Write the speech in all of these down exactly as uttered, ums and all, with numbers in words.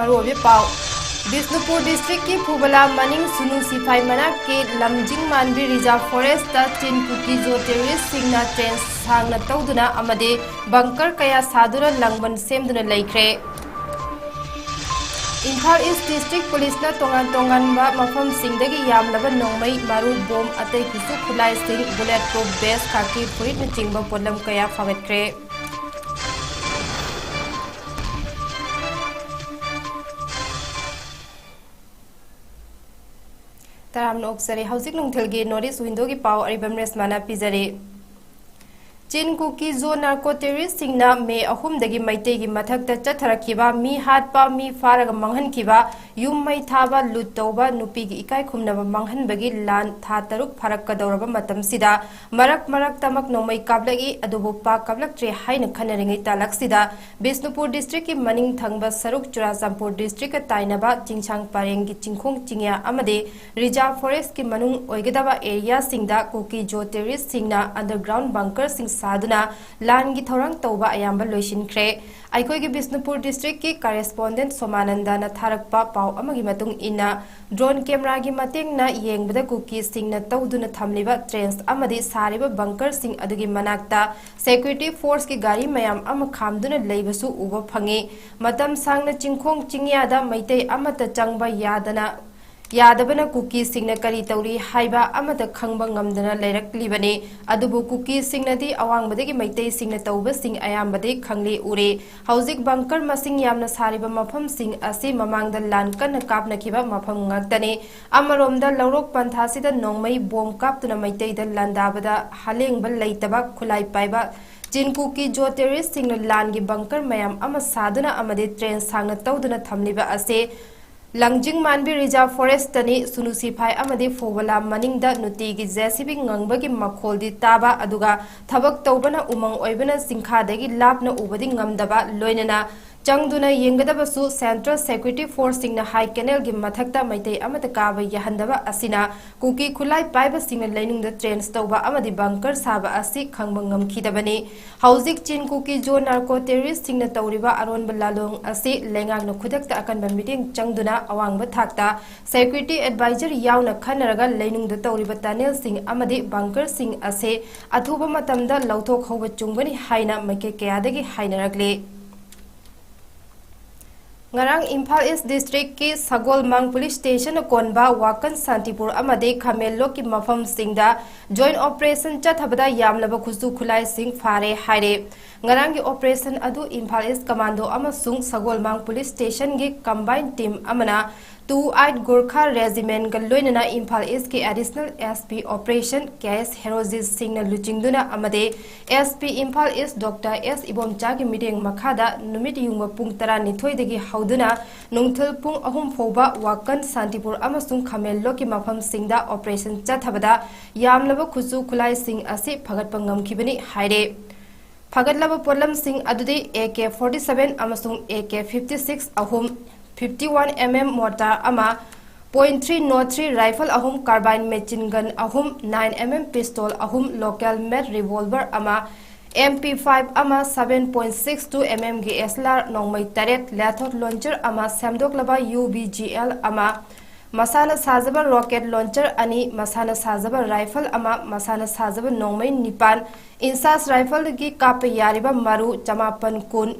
ꯑꯔꯣꯏꯕ ꯄꯥꯎ꯫ ꯕꯤꯁꯅꯨꯄꯨꯔ ꯗꯤꯁꯇ꯭ꯔꯤꯛꯀꯤ ꯐꯨꯕꯂꯥ ꯃꯅꯤꯡ ꯁꯨꯅꯨ ꯁꯤꯐꯥꯏ ꯃꯅꯥꯛꯀꯤ ꯂꯝꯖꯤꯡ ꯃꯥꯟꯕꯤ ꯔꯤꯖꯥꯔꯚ ꯐꯣꯔꯦꯁꯇ ꯆꯤꯟ ꯀꯨꯀꯤ ꯖꯣ ꯇꯦꯔꯣꯔꯤꯁꯁꯤꯡꯅ ꯇ꯭ꯔꯦꯟ ꯁꯥꯡꯅ ꯇꯧꯗꯨꯅ ꯑꯃꯗꯤ ꯕꯪꯀꯔ ꯀꯌꯥ ꯁꯥꯗꯨꯅ ꯂꯥꯡꯕꯟ ꯁꯦꯝꯗꯨꯅ ꯂꯩꯈ꯭ꯔꯦ꯫ ꯏꯝꯐꯥꯜ ꯏꯁ ꯗꯤꯁꯇ꯭ꯔꯤꯛ ꯄꯨꯂꯤꯁꯅ ꯇꯣꯉꯥꯟ ꯇꯣꯉꯥꯟꯕ ꯃꯐꯝꯁꯤꯡꯗꯒꯤ ꯌꯥꯝꯂꯕ ꯅꯣꯡꯃꯩ, ꯃꯔꯨ, ꯕꯣꯝ, ꯑꯇꯩ ꯈꯨꯠꯁꯨ ꯈꯨꯠꯂꯥꯏꯁꯤꯡ, ꯕꯨꯂꯦꯠ ꯄ꯭ꯔꯨꯐ ꯚꯦꯁ, ꯈꯥꯀꯤ ꯐꯨꯔꯤꯠꯅꯆꯤꯡꯕ ꯄꯣꯠꯂꯝ ꯀꯌꯥ ꯐꯥꯒꯠꯈ꯭ꯔꯦ꯫ ꯇꯔꯥꯝꯅ ꯑꯣꯛꯆꯔꯤ꯫ ꯍꯧꯖꯤꯛ ꯅꯨꯡꯊꯤꯜꯒꯤ ꯅꯣꯔꯠ ꯏꯁ ꯋꯤꯟꯗꯣꯒꯤ ꯄꯥꯎ ꯑꯔꯤꯕꯝ ꯔꯦꯁꯃꯥꯅ ꯄꯤꯖꯔꯤ꯫ ꯆꯤꯟ ꯀꯨꯀꯤ ꯖꯣ ꯅꯥꯔꯀꯣ ꯇꯦꯔꯣꯔꯤꯁꯁꯤꯡꯅ ꯃꯦ ꯑꯍꯨꯝꯗꯒꯤ ꯃꯩꯇꯩꯒꯤ ꯃꯊꯛꯇ ꯆꯠꯊꯔꯛꯈꯤꯕ, ꯃꯤ ꯍꯥꯠꯄ, ꯃꯤ ꯐꯥꯔꯒ ꯃꯥꯡꯍꯟꯈꯤꯕ, ꯌꯨꯝ ꯃꯩ ꯊꯥꯕ, ꯂꯨꯠ ꯇꯧꯕ, ꯅꯨꯄꯤꯒꯤ ꯏꯀꯥꯏ ꯈꯨꯝꯅꯕ ꯃꯥꯡꯍꯟꯕꯒꯤ ꯂꯥꯟ ꯊꯥ ꯇꯔꯨꯛ ꯐꯥꯔꯛꯀꯗꯧꯔꯕ ꯃꯇꯝꯁꯤꯗ ꯃꯔꯛ ꯃꯔꯛꯇꯃꯛ ꯅꯣꯡꯃꯩ ꯀꯥꯞꯂꯛꯏ, ꯑꯗꯨꯕꯨ ꯄꯥꯛ ꯀꯥꯞꯂꯛꯇ꯭ꯔꯦ ꯍꯥꯏꯅ ꯈꯟꯅꯔꯤꯉꯩ ꯇꯥꯂꯛꯁꯤꯗ ꯕꯤꯁꯅꯨꯄꯨꯔ ꯗꯤꯁꯇ꯭ꯔꯤꯛꯀꯤ ꯃꯅꯤꯡ ꯊꯪꯕ ꯁꯔꯨꯛ ꯆꯨꯔꯥꯆꯥꯟꯄꯨꯔ ꯗꯤꯁꯇ꯭ꯔꯤꯛꯀ ꯇꯥꯏꯅꯕ ꯆꯤꯡꯁꯥꯡ ꯄꯔꯦꯡꯒꯤ ꯆꯤꯡꯈꯣꯡ ꯆꯤꯡꯌꯥ ꯑꯃꯗꯤ ꯔꯤꯖꯥꯔꯚ ꯐꯣꯔꯦꯁ꯭ꯠꯀꯤ ꯃꯅꯨꯡ ꯑꯣꯏꯒꯗꯕ ꯑꯦꯔꯤꯌꯥꯁꯤꯡꯗ ꯀꯨꯀꯤ ꯖꯣ ꯇꯦꯔꯣꯔꯤꯁ꯭ꯠꯁꯤꯡꯅ ꯑꯟꯗꯔꯒ꯭ꯔꯥꯎꯟꯗ ꯕꯪꯀꯔꯁꯤꯡ ꯁꯥꯗꯨꯅ ꯂꯥꯟꯒꯤ ꯊꯧꯔꯥꯡ ꯇꯧꯕ ꯑꯌꯥꯝꯕ ꯂꯣꯏꯁꯤꯟꯈ꯭ꯔꯦ꯫ ꯑꯩꯈꯣꯏꯒꯤ ꯕꯤꯁꯅꯨꯄꯨꯔ ꯗꯤꯁꯇ꯭ꯔꯤꯛꯀꯤ ꯀꯔꯦꯁꯄꯣꯟꯗꯦꯟꯠ ꯁꯣꯃꯥꯅꯟꯗꯅ ꯊꯥꯔꯛꯄ ꯄꯥꯎ ꯑꯃꯒꯤ ꯃꯇꯨꯡ ꯏꯟꯅ, ꯗ꯭ꯔꯣꯟ ꯀꯦꯃꯦꯔꯥꯒꯤ ꯃꯇꯦꯡꯅ ꯌꯦꯡꯕꯗ ꯀꯨꯀꯤꯁꯤꯡꯅ ꯇꯧꯗꯨꯅ ꯊꯝꯂꯤꯕ ꯇ꯭ꯔꯦꯟꯁ ꯑꯃꯗꯤ ꯁꯥꯔꯤꯕ ꯕꯪꯀꯔꯁꯤꯡ ꯑꯗꯨꯒꯤ ꯃꯅꯥꯛꯇ ꯁꯦꯀ꯭ꯌꯨꯔꯤꯇꯤ ꯐꯣꯔꯁꯀꯤ ꯒꯥꯔꯤ ꯃꯌꯥꯝ ꯑꯃ ꯈꯥꯝꯗꯨꯅ ꯂꯩꯕꯁꯨ ꯎꯕ ꯐꯪꯉꯤ꯫ ꯃꯇꯝ ꯁꯥꯡꯅ ꯆꯤꯡꯈꯣꯡ ꯆꯤꯡꯌꯥꯗ ꯃꯩꯇꯩ ꯑꯃꯠꯇ ꯆꯪꯕ ꯌꯥꯗꯅ, ꯌꯥꯗꯕꯅ ꯀꯨꯀꯤꯁꯤꯡꯅ ꯀꯔꯤ ꯇꯧꯔꯤ ꯍꯥꯏꯕ ꯑꯃꯠꯇ ꯈꯪꯕ ꯉꯝꯗꯅ ꯂꯩꯔꯛꯂꯤꯕꯅꯤ꯫ ꯑꯗꯨꯕꯨ ꯀꯨꯀꯤꯁꯤꯡꯅꯗꯤ ꯑꯋꯥꯡꯕꯗꯒꯤ ꯃꯩꯇꯩꯁꯤꯡꯅ ꯇꯧꯕꯁꯤꯡ ꯑꯌꯥꯝꯕꯗꯤ ꯈꯪꯂꯤ ꯎꯔꯤ꯫ ꯍꯧꯖꯤꯛ ꯕꯪꯀꯔ ꯃꯁꯤꯡ ꯌꯥꯝꯅ ꯁꯥꯔꯤꯕ ꯃꯐꯝꯁꯤꯡ ꯑꯁꯤ ꯃꯃꯥꯡꯗ ꯂꯥꯟ ꯀꯟꯅ ꯀꯥꯞꯅꯈꯤꯕ ꯃꯐꯝ ꯉꯥꯛꯇꯅꯤ꯫ ꯑꯃꯔꯣꯝꯗ ꯂꯧꯔꯣꯛ ꯄꯟꯊꯥꯁꯤꯗ ꯅꯣꯡꯃꯩ ꯕꯣꯝ ꯀꯥꯞꯇꯨꯅ ꯃꯩꯇꯩꯗ ꯂꯥꯟꯗꯥꯕꯗ ꯍꯥꯂꯦꯡꯕ ꯂꯩꯇꯕ ꯈꯨꯠꯂꯥꯏ ꯄꯥꯏꯕ ꯆꯤꯟ ꯀꯨꯀꯤ ꯖꯣ ꯇꯦꯔꯣꯔꯤꯁ꯭ꯠꯁꯤꯡꯅ ꯂꯥꯟꯒꯤ ꯕꯪꯀꯔ ꯃꯌꯥꯝ ꯑꯃ ꯁꯥꯗꯨꯅ ꯑꯃꯗꯤ ꯇ꯭ꯔꯦꯟ ꯁꯥꯡꯅ ꯇꯧꯗꯨꯅ ꯊꯝꯂꯤꯕ ꯑꯁꯤ ꯂꯪꯖꯤꯡ ꯃꯥꯟꯕꯤ ꯔꯤꯖꯥꯔꯚ ꯐꯣꯔꯦꯁ꯭ꯠꯇꯅꯤ꯫ ꯁꯨꯅꯨ ꯁꯤꯐꯥꯏ ꯑꯃꯗꯤ ꯐꯨꯕꯂꯥ ꯃꯅꯤꯡꯗ ꯅꯨꯡꯇꯤꯒꯤ ꯖꯦ ꯁꯤ ꯕꯤ ꯉꯪꯕꯒꯤ ꯃꯈꯣꯜꯗꯤ ꯇꯥꯕ, ꯑꯗꯨꯒ ꯊꯕꯛ ꯇꯧꯕꯅ ꯎꯃꯪ ꯑꯣꯏꯕꯅ ꯆꯤꯡꯈꯥꯗꯒꯤ ꯂꯥꯞꯅ ꯎꯕꯗꯤ ꯉꯝꯗꯕ, ꯂꯣꯏꯅꯅ ꯆꯪꯗꯨꯅ ꯌꯦꯡꯒꯗꯕꯁꯨ Central Security Forceꯁꯤꯡꯅ High Canalꯒꯤ ꯃꯊꯛꯇ ꯃꯩꯇꯩ ꯑꯃꯠꯇ ꯀꯥꯕ ꯌꯥꯍꯟꯗꯕ ꯑꯁꯤꯅ ꯀꯨꯀꯤ ꯈꯨꯠꯂꯥꯏ ꯄꯥꯏꯕꯁꯤꯡꯅ ꯂꯩꯅꯨꯡꯗ trench ꯇꯧꯕ ꯑꯃꯗꯤ bunker ꯁꯥꯕ ꯑꯁꯤ ꯈꯪꯕ ꯉꯝꯈꯤꯗꯕꯅꯤ꯫ ꯍꯧꯖꯤꯛ ꯆꯤꯟ ꯀꯨꯀꯤ ꯖꯣ narco terroristꯁꯤꯡꯅ ꯇꯧꯔꯤꯕ ꯑꯔꯣꯟꯕ ꯂꯥꯂꯣꯡ ꯑꯁꯤ ꯂꯩꯉꯥꯛꯅ ꯈꯨꯗꯛꯇ ꯑꯀꯟꯕ ꯃꯤꯠꯌꯦꯡ ꯆꯪꯗꯨꯅ ꯑꯋꯥꯡꯕ ꯊꯥꯛꯇ security advisor ꯌꯥꯎꯅ ꯈꯟꯅꯔꯒ ꯂꯩꯅꯨꯡꯗ ꯇꯧꯔꯤꯕ tunnelꯁꯤꯡ ꯑꯃꯗꯤ bunkerꯁꯤꯡ ꯑꯁꯤ ꯑꯊꯨꯕ ꯃꯇꯝꯗ ꯂꯧꯊꯣꯛꯍꯧꯕ ꯆꯨꯝꯒꯅꯤ ꯍꯥꯏꯅ ꯃꯥꯏꯀꯩ ꯀꯌꯥꯗꯒꯤ ꯍꯥꯏꯅꯔꯛꯂꯤ꯫ ꯉꯔꯥꯡ ꯏꯝꯐꯥꯜ East Districtꯀꯤ ꯁꯒꯣꯜꯃꯥꯡ Police Stationꯅ ꯀꯣꯟꯕ ꯋꯥꯀꯟ ꯁꯥꯟꯇꯤꯄꯨꯔ ꯑꯃꯗꯤ ꯈꯥꯃꯦꯟꯂꯣꯛꯀꯤ ꯃꯐꯝꯁꯤꯡꯗ joint operation ꯆꯠꯊꯕꯗ ꯌꯥꯝꯂꯕ ꯈꯨꯠꯁꯨ ꯈꯨꯠꯂꯥꯏꯁꯤꯡ ꯐꯥꯔꯦ ꯍꯥꯏꯔꯦ꯫ ꯉꯔꯥꯡꯒꯤ operation ꯑꯗꯨ ꯏꯝꯐꯥꯜ East Commando ꯑꯃꯁꯨꯡ ꯁꯒꯣꯜꯃꯥꯡ Police Stationꯒꯤ combined team ꯑꯃꯅ two eight Gorkha Regimentꯒ ꯂꯣꯏꯅꯅ Imphal Eastꯀꯤ Additional SP Operation K S Heroes ꯁꯤꯡꯅ ꯂꯨꯆꯤꯡꯗꯨꯅ ꯑꯃꯗꯤ SP Imphal East Doctor S ꯏꯕꯣꯝꯆꯥꯒꯤ ꯃꯤꯠꯌꯦꯡ ꯃꯈꯥꯗ ꯅꯨꯃꯤꯠ ꯌꯨꯡꯕ ꯄꯨꯡ ꯇꯔꯥꯅꯤꯊꯣꯏꯗꯒꯤ ꯍꯧꯗꯨꯅ ꯅꯨꯡꯊꯤꯜ ꯄꯨꯡ ꯑꯍꯨꯝ ꯐꯥꯎꯕ ꯋꯥꯀꯟ, ꯁꯥꯟꯇꯤꯄꯨꯔ ꯑꯃꯁꯨꯡ ꯈꯥꯃꯦꯟꯂꯣꯛꯀꯤ ꯃꯐꯝꯁꯤꯡꯗ operation ꯆꯠꯊꯕꯗ ꯌꯥꯝꯂꯕ ꯈꯨꯠꯁꯨ ꯈꯨꯠꯂꯥꯏꯁꯤꯡ ꯑꯁꯤ ꯐꯒꯠꯄ ꯉꯝꯈꯤꯕꯅꯤ ꯍꯥꯏꯔꯦ꯫ ꯐꯒꯠꯂꯕ ꯄꯣꯠꯂꯝꯁꯤꯡ ꯑꯗꯨꯗꯤ AK forty seven ꯑꯃꯁꯨꯡ AK fifty six ꯑꯍꯨꯝ, fifty one MM mortar ꯑꯃ, point three nought three rifle ꯑꯍꯨꯝ, carbine machine gun ꯑꯍꯨꯝ, nine MM pistol ꯑꯍꯨꯝ, local made revolver ꯑꯃ, MP five ꯑꯃ, seven point six two MMꯒꯤ SLR ꯅꯣꯡꯃꯩ ꯇꯔꯦꯠ, laser launcher ꯑꯃ, ꯁꯦꯝꯗꯣꯛꯂꯕ UBGL ꯑꯃ, ꯃꯁꯥꯅ ꯁꯥꯖꯕ rocket launcher ꯑꯅꯤ, ꯃꯁꯥꯅ ꯁꯥꯖꯕ rifle ꯑꯃ, ꯃꯁꯥꯅ ꯁꯥꯖꯕ ꯅꯣꯡꯃꯩ ꯅꯤꯄꯥꯟ, INSAS rifleꯒꯤ ꯀꯥꯞꯄ ꯌꯥꯔꯤꯕ ꯃꯔꯨ ꯆꯃꯥꯄꯟ ꯀꯨꯟ,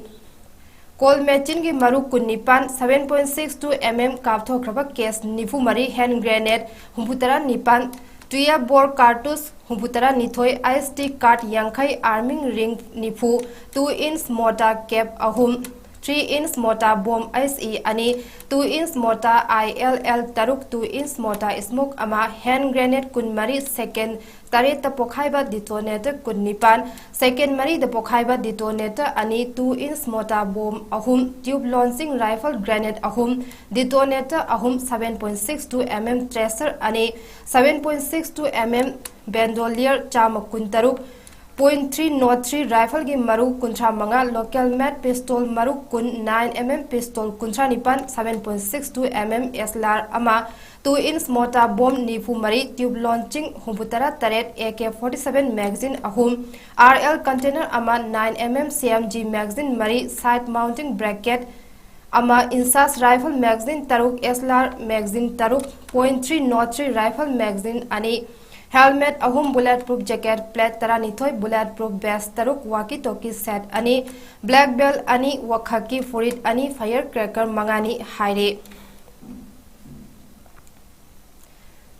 Colt machineꯒꯤ ꯃꯔꯨ ꯀꯨꯟꯅꯤꯄꯥꯟ, seven point six two MM ꯀꯥꯞꯊꯣꯛꯈ꯭ꯔꯕ case ꯅꯤꯐꯨ ꯃꯔꯤ, hand grenade ꯍꯨꯝꯐꯨ ꯇꯔꯥ ꯅꯤꯄꯥꯟ, twelve bore cartridge ꯍꯨꯝꯐꯨ ꯇꯔꯥ ꯅꯤꯊꯣꯏ, ISD card ꯌꯥꯡꯈꯩ, arming ring ꯅꯤꯐꯨ, two inch mortar cap ꯑꯍꯨꯝ, three inch mortar bomb ICE ꯑꯅꯤ, two inch mortar ILL ꯇꯔꯨꯛ, two inch mortar smoke ꯑꯃ, hand grenade ꯀꯨꯟꯃꯔꯤ, second ꯇꯔꯦꯠꯇ ꯄꯣꯈꯥꯏꯕ detonator ꯀꯨꯟꯅꯤꯄꯥꯟ, second ꯃꯔꯤꯗ ꯄꯣꯈꯥꯏꯕ detonator ꯑꯅꯤ, two inch mortar bomb ꯑꯍꯨꯝ, tube launching rifle grenade ꯑꯍꯨꯝ, detonator ꯑꯍꯨꯝ, seven point six two MM tracer ꯑꯅꯤ, seven point six two MM bandolier ꯆꯥꯝꯃ ꯀꯨꯟꯇꯔꯨꯛ, Point three not three rifle ꯒꯤ ꯃꯔꯨ ꯀꯨꯟꯊ꯭ꯔꯥ ꯃꯉꯥ, local made pistol ꯃꯔꯨ ꯀꯨꯟ, nine M M pistol ꯀꯨꯟꯊ꯭ꯔꯥ ꯅꯤꯄꯥꯟ, seven point six two M M S L R ꯑꯃ, two inch mortar bomb ꯅꯤꯐꯨ ꯃꯔꯤ, tube launching ꯍꯨꯝꯐꯨ ꯇꯔꯥ ꯇꯔꯦꯠ, A K forty seven magazine ꯑꯍꯨꯝ, R L container ꯑꯃ, nine M M C M G magazine ꯃꯔꯤ, side mounting bracket ꯑꯃ, INSAS rifle magazine ꯇꯔꯨꯛ, S L R magazine ꯇꯔꯨꯛ, point three not three rifle magazine ꯑꯅꯤ, helmet ꯑꯍꯨꯝ, bullet proof jacket, plate ꯇꯔꯥꯅꯤꯊꯣꯏ, bullet proof vest ꯇꯔꯨꯛ, walkie talkie set ꯑꯅꯤ, black belt ꯑꯅꯤ, ꯋꯥꯈꯛꯀꯤ ꯐꯨꯔꯤꯠ ꯑꯅꯤ, firecracker ꯃꯉꯥꯅꯤ ꯍꯥꯏꯔꯤ꯫